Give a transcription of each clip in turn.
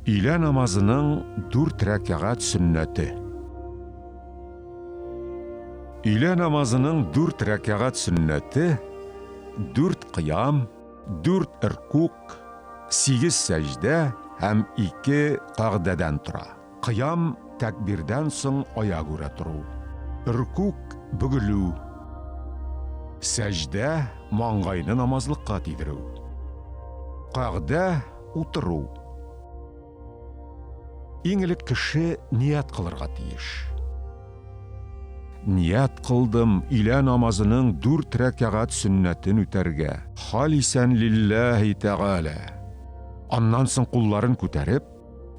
Өйлә намазының дүрт рәкәгать сөннәте. Өйлә намазының дүрт рәкәгать сөннәте, дүрт кыям, дүрт ркук, сигез сәҗдә һәм ике кагъдәдән тора. Кыям, тәкбирдән соң аягүрә тору. Ркук, бөгелү. Сәҗдә, маңгайны намазлыкка тидерү. Кагъдә, утыру. Иң элек кеше ният кылырга тиеш. Ният кылдым өйлә намазының дүрт рәкәгать сөннәтен үтәргә, халисән лилләһи тәгалә. Аннан соң кулларын күтәреп,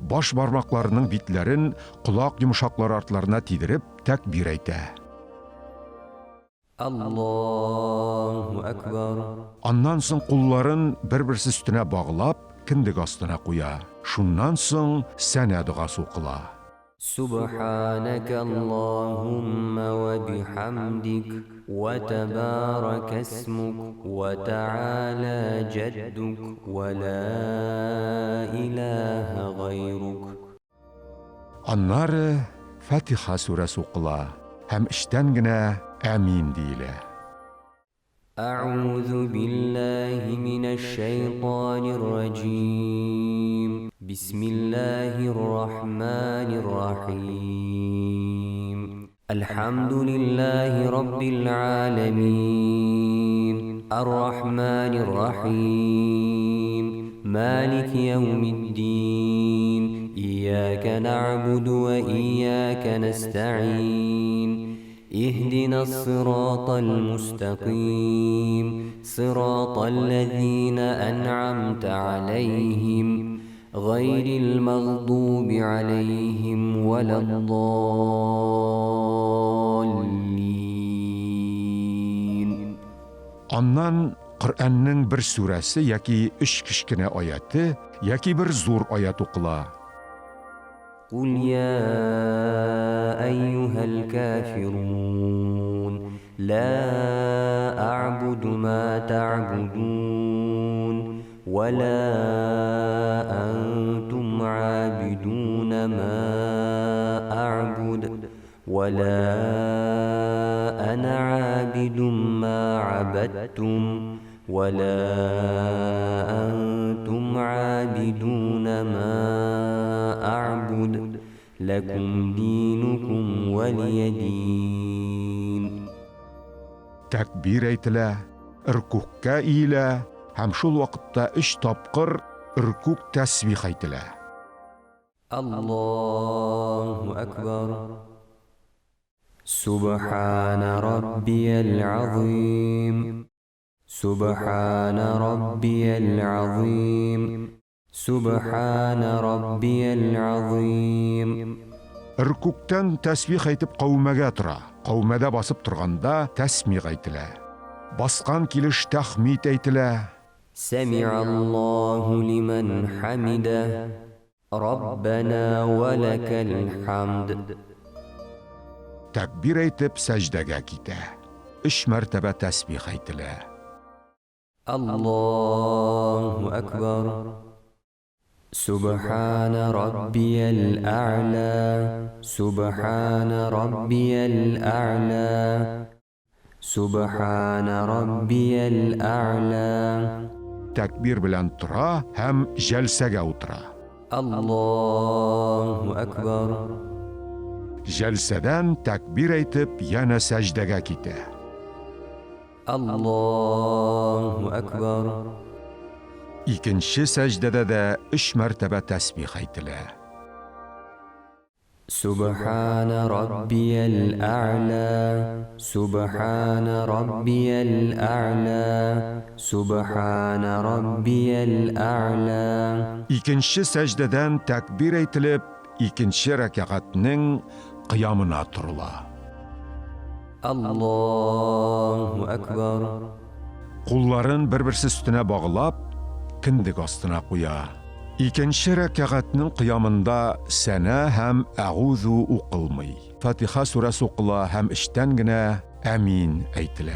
баш бармакларының битләрен колак йомшаклары артларына тидереп, тәкбир әйтә. Аллаһу әкбәр. Аннан соң кулларын бер-берсе өстенә баглап, кендек астына куя. Шуннан соң сәнә догасы укыла. Сүбхәнәкә Аллаһуммә вә бихәмдик, вә тәбарәкә исмүк, вә тәгалә җәддүк, вә лә иләһә гайрук. Аннары Фатиха сүрәсе укыла һәм эчтән генә Әмин диелә. Әгъузу биллаһи минәш-шәйтанир-раҗим. Бисмиллаһир-рахманир-рахим. Әлхәмдүлиллаһи раббил галәмин. Ар-рахманир-рахим. Малики яумиддин. Иyyaka нәгъбуду вә иyyaka нәстәгыйн. Иһдинас-сиратал мустәкыйм. Сиратал ләзина ән'амтә галәйһим. Гайрил мәгъдуби галәйһим вәләд-даллин. Аннан Коръәннең бер сүрәсе яки өч кечкенә аяте, яки бер зур аять укыла. Кул йа әйюһәл кафирун, лә әгъбуду ма тәгъбудун. Вә лә әнтум габидуна ма әгъбуд, вә лә әнә габидум ма габәдтум, вә лә әнтум габидуна ма әгъбуд, ләкум динукум вәлия дин. Тәкбир әйтелә, ркүгъкә иелә һәм шул вакытта өч тапкыр ркүгъ тәсбих әйтелә. Аллаһу әкбәр. Сүбхәнә раббиял азыйм. Сүбхәнә раббиял азыйм. Сүбхәнә раббиял азыйм. Ркүгътән тәсбих әйтеп каумәгә тора. Каумәдә басып торганда тәсмигъ әйтелә. Баскан килеш тәхмид әйтелә. Сәми'аллаһу лимән хәмидә, Раббәнә вә ләкәл хәмд. Тәкбир әйтеп сәҗдәгә китә. Өч мәртәбә тәсбих әйтелә. Аллаһу әкбәр. Сүбхәнә раббиял әгълә, Сүбхәнә раббиял әгълә, Сүбхәнә раббиял әгълә. Тәкбир белән тора һәм җәлсәгә утыра. Аллаһу әкбәр. Җәлсәдән тәкбир әйтеп янә сәҗдәгә китә. Аллаһу әкбәр. Икенче сәҗдәдә дә өч мәртәбә тәсбих әйтелә. Сүбхәнә раббиял әгълә, Сүбхәнә раббиял әгълә, Сүбхәнә раббиял әгълә. Икенче сәҗдәдән тәкбир әйтелеп, икенче рәкәгатьнең кыямына торыла. Аллаһу әкбәр. Кулларын бер-берсе өстенә баглап, кендек астына куя. Икенче рәкәгатьнең кыямында Сәнә һәм Әгузу укылмый. Фатиха сүрәсе укыла һәм эчтән генә Әмин әйтелә.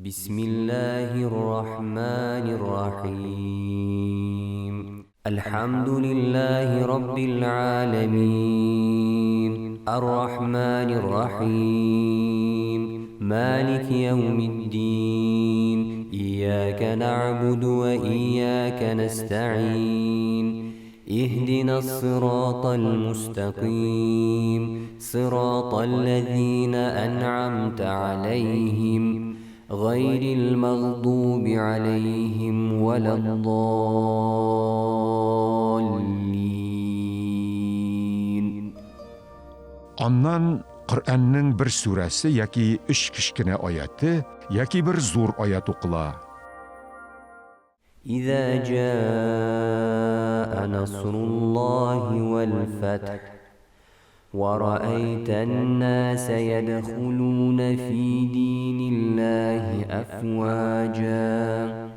Бисмиллаһир-рахманир-рахим. Әлхәмдүлилләһи раббил галәмин. Ар-рахманир рахим. Малики яумиддин. Ияка нәгъбуду ва ияка нәстәгыйн. Иһдинас сиратал мустәкыйм. Сиратал ләзина әнъамта аләйһим. Гайрил мәгъдуби аләйһим вәләд-даллин. Аннан Коръәннең бер сүрәсе яки өч кечкенә аяте, яки бер зур аять укыла. Иза җаа насруллаһи вәл-фәтх, вә раәйтән-наса ядхулуна фи диниллаһи әфваҗа,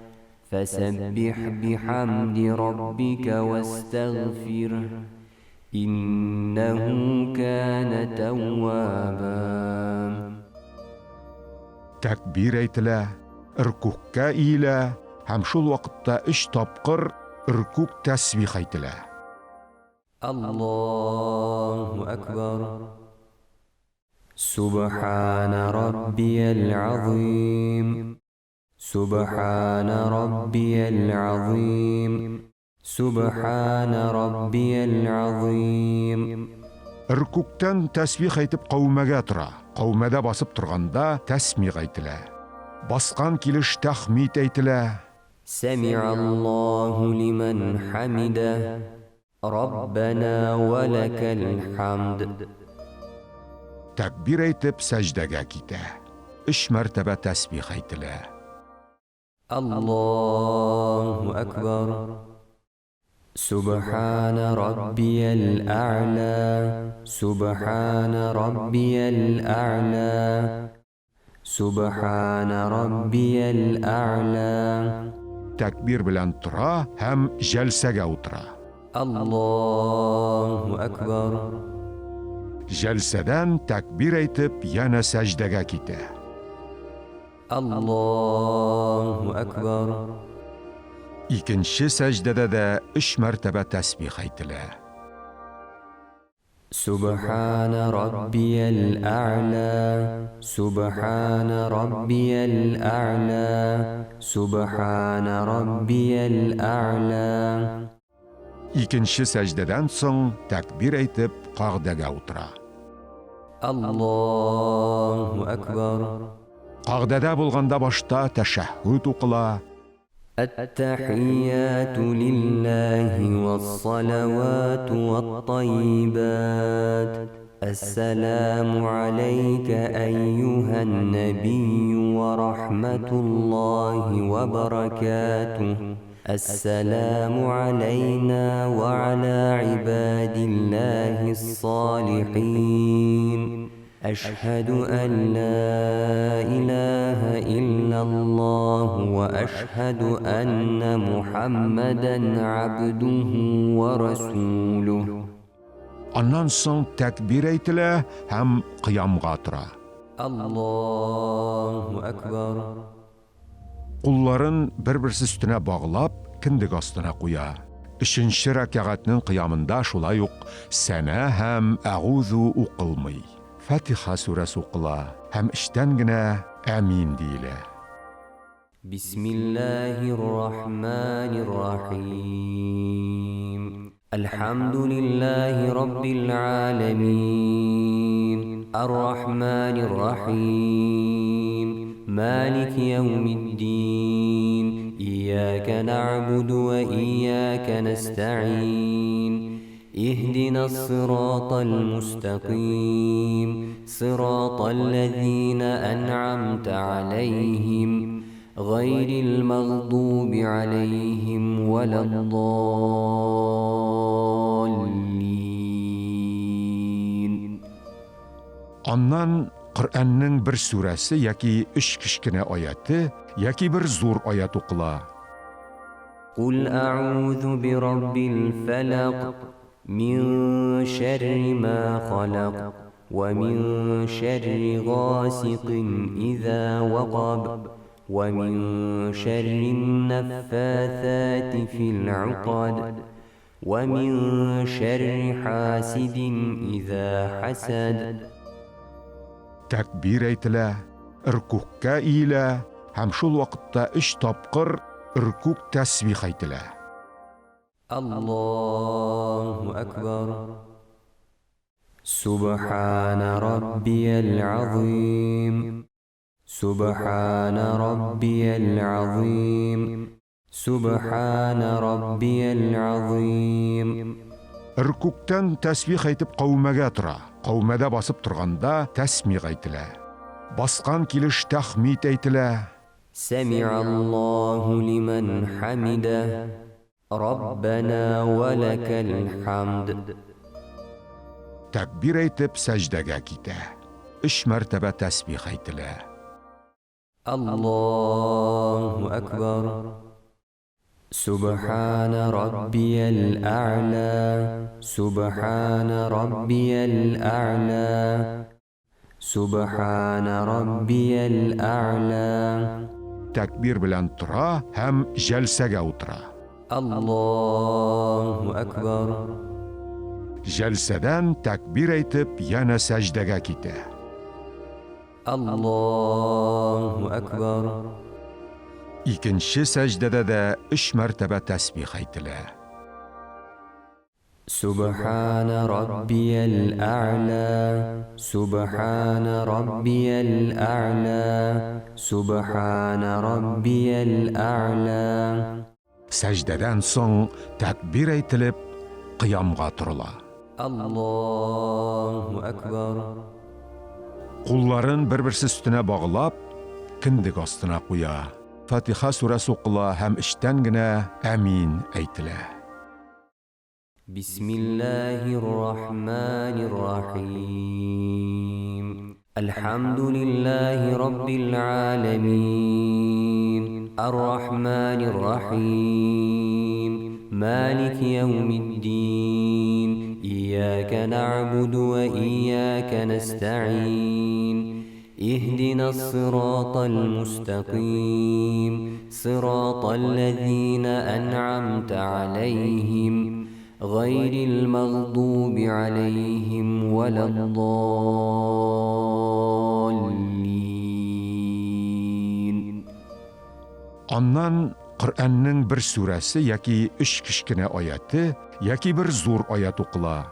фәсәббих бихәмди раббика вәстәгъфирһ, иннәһү кана тәвваба. Тәкбир әйтелә, ркүгъкә иелә һәм шул вакытта өч тапкыр ркүгъ тәсбих әйтелә. Аллаһу әкбәр. Субхана раббиял азыйм. Субхана раббиял азыйм. Субхана раббиял азыйм. Ркүгътән тәсбих әйтеп каумәгә тора. Каумәдә басып торганда тәсмигъ әйтелә. Баскан килеш тәхмид әйтелә. Сәмиаллаһу лимән хәмидә. Раббана вә ләкәл хәмд. Тәкбир әйтеп сәҗдәгә китә. Өч мәртәбә тәсбих әйтелә. Аллаһу әкбәр. Субхана раббиял әгъла. Субхана раббиял әгъла. Субхана раббиял әгъла. Тәкбир белән тора һәм җәлсәгә утыра. Аллаһу әкбәр. Җәлсәдән тәкбир әйтеп янә сәҗдәгә китә. Аллаһу әкбәр. Икенче сәҗдәдә дә өч мәртәбә тәсбих әйтелә. Субхана раббиял әгъла. Субхана раббиял әгъла. Субхана раббиял әгъла. Икенче сәҗдәдән соң тәкбир әйтеп кагъдәгә утыра. Аллаһу әкбәр. Кагъдәдә булганда башта тәшәһһүд укыла. Әт-тәхияту лиллаһи вәс-салавату вәт-таййибат. Әс-сәламу аләйкә әйюһән нәбийю вә рахматуллаһи вә баракатуһ. Әс-сәламу аләйна вә аля гыйбадиллаһис-салихин. Әшһәду ән ла илаһа иллаллаһу вә әшһәду әннә Мухаммадан абдуху вә расулуһ. Аннан соң тәкбир әйтелә һәм кыямга тора. Аллаһу әкбәр. Кулларын бер-берсе өстенә баглап, кендек астына куя. Өченче рәкәгатьнең кыямында шулай ук сәнә һәм әгузу укылмый. Фатиха сүрәсе укыла һәм эчтән генә әмин диелә. Бисмиллаһир рахманир рахим. Әлхәмдүлиллаһи раббил галәмин. Ар-рахманир рахим. Малики яумиддин. Ияка нәгъбуду ва ияка нәстәгыйн. Иһдинас сиратал мустәкыйм. Сиратал ләзина әнъамта аләйһим. Гайрил мәгъдуби аләйһим вәләд-даллин. Аннан Коръәннең бер сүрәсе яки өч кечкенә аяте, яки бер зур аять укыла. Кул әгъузу бираббил фәләк, мин шәрри ма халак, ва мин шәрри гасикин иза вакаб, ва мин шәррин наффасати фил укад, Вә мин шәрри хасидин иза хәсәд. Тәкбир әйтелә, ркүгъкә иелә һәм шул вакытта өч тапкыр ркүгъ тәсбих әйтелә. Аллаһу әкбәр. Субхана раббиял азыйм. Субхана раббиял азыйм. Субхана раббиял азыйм. Ркүгътән тәсбих әйтеп каумәгә тора. Каумәдә басып торганда тәсмигъ әйтелә. Баскан килеш тәхмид әйтелә. Сәми'аллаһу лимән хәмидә. Раббана ва ләкәл хәмд. Тәкбир әйтеп сәҗдәгә китә. Өч мәртәбә тәсбих әйтелә. Аллаһу әкбәр. Субхана раббиял әгъла. Субхана раббиял әгъла. Субхана раббиял әгъла. Тәкбир белән тора һәм җәлсәгә утыра. Аллаһу әкбәр. Җәлсәдән тәкбир әйтеп янә сәҗдәгә китә. Аллаһу әкбәр. Икенче сәҗдәдә дә өч мәртәбә тәсбих әйтелә. Субхана раббиял әгъла. Субхана раббиял әгъла. Субхана раббиял әгъла. Сәҗдәдән соң тәкбир әйтелеп, кыямга торыла. Аллаһу әкбәр. Кулларын бер-берсе өстенә баглап, кендек астына куя. Фатиха сүрәсе укыла һәм эчтән генә әмин әйтелә. Бисмиллаһир рахманир рахим. Әлхәмдүлиллаһи раббил аламин. Ар-рахманир рахим. Малики яумиддин. Ияка нa'буду ва ияка настаин. اهدنا الصراط المستقيم صراط الذين أنعمت عليهم غير المغضوب عليهم ولا الضالين. Аннан Коръәннең бер сүрәсе яки өч кечкенә аяте яки бер зур аят укыла.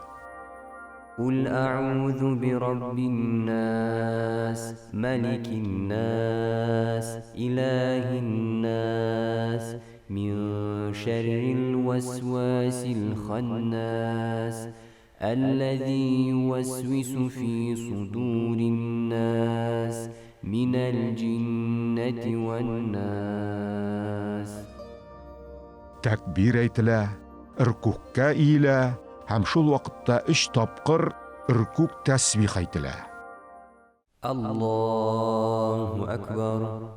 قل أعوذ برب الناس ملك الناس إله الناس من شر الوسواس الخناس الذي يوسوس في صدور الناس من الجنة والناس. Тәкбир әйтелә, ркүгъкә иелә һәм шул вакытта өч тапкыр ркүгъ тәсбих әйтелә. Аллаһу әкбәр.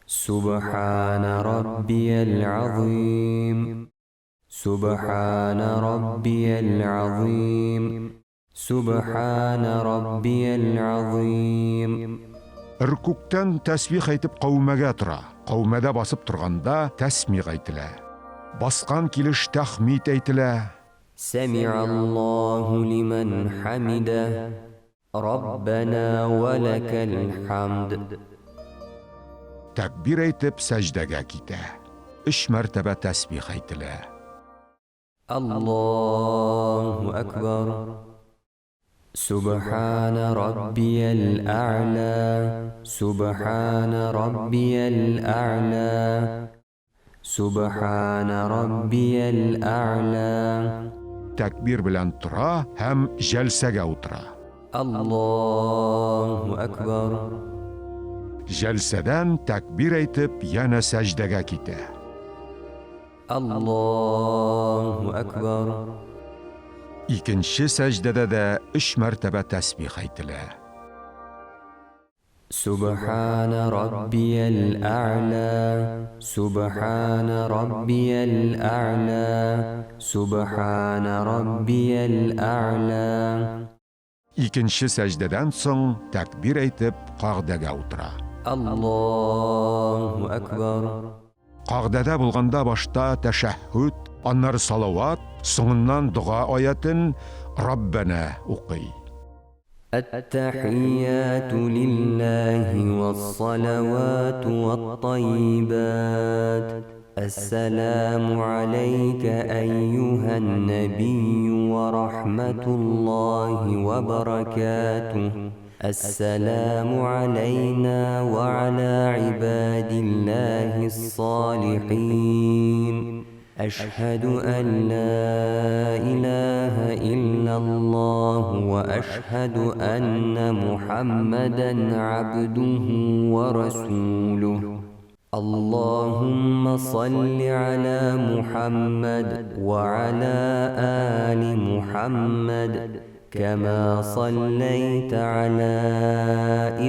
Субхана раббиял азыйм. Субхана раббиял азыйм. Субхана раббиял азыйм. Ркүгътән тәсбих әйтеп каумәгә тора. Каумәдә басып торганда тәсмигъ әйтелә. Баскан килеш тәхмид әйтелә. Сәми'аллаһу лимән хәмидә. Раббана ва ләкәл хәмд. Тәкбир әйтеп сәҗдәгә китә. Өч мәртәбә тәсбих әйтелә. Аллаһу әкбәр. Субхана раббиял әгъла. Субхана раббиял әгъла. Субхана раббиял әгъла. Тәкбир белән тора һәм җәлсәгә утыра. Аллаһу әкбәр. Җәлсәдән тәкбир әйтеп янә сәҗдәгә китә. Аллаһу әкбәр. Икенче сәҗдәдә дә өч мәртәбә тәсбих әйтелә. Субхана раббиял әгъла. Субхана раббиял әгъла. Субхана раббиял әгъла. Икенче сәҗдәдән соң тәкбир әйтеп кагдәгә утыра. Аллаһу әкбәр. Кагдәдә булганда башта тәшәһһүд, Аннары салават, соңыннан дога аятен Раббәнә укый. Әт-тәхияту лиллаһи вәс-салавату вәт-таййибат. Әс-сәламу аләйкә әййүһән-нәбиййү вә рахмәтуллаһи вә бәрәкәтүһ. Әс-сәламу аләйнә вә алә гыйбадиллаһис-салихин. Әшһәдү ән лә илаһә илляллаһу вә әшһәдү әннә Мухәммәдән габдүһү вә рәсүлүһ. Аллаһуммә салли галә Мухәммәд вә галә али Мухәммәд, кәмә салләйтә галә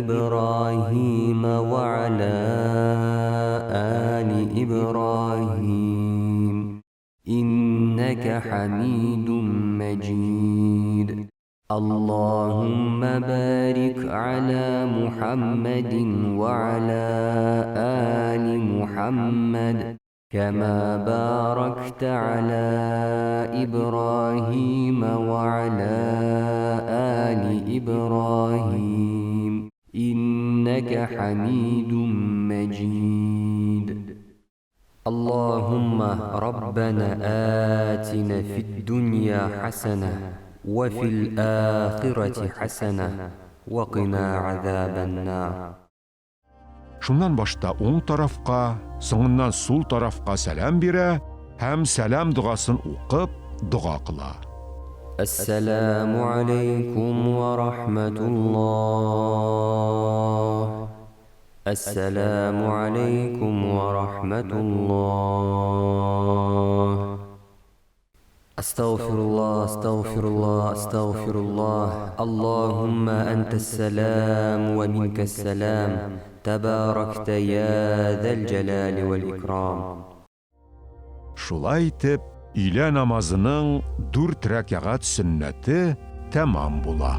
Ибраһимә вә галә али Ибраһим, иннәкә хәмидум мәҗид. Аллаһуммә барик галә Мухәммәдин вә галә али Мухәммәд, кәмә барәктә галә Ибраһимә вә галә али Ибраһим, иннәкә хәмидум мәҗид. Аллаһумма раббана атина фид-дунья хәсәнә вә фил-ахирәти хәсәнә вә кина газабән-нар. Шуннан башта уң тарафка, соңыннан сул тарафка сәлам бирә һәм сәлам догасын укып, дога кыла. Әссәламү аләйкүм вә рахмәтуллаһ. Әссәламү аләйкүм вә рахмәтуллаһ. Әстәгъфируллаһ, әстәгъфируллаһ, әстәгъфируллаһ. Аллаһуммә әнтәс-сәлам вә минкәс-сәлам. Тәбарәктә йә зәл-җәлали вәл-икрам. Шулай итеп, өйлә намазының дүрт рәкәгать сөннәте тәмам була.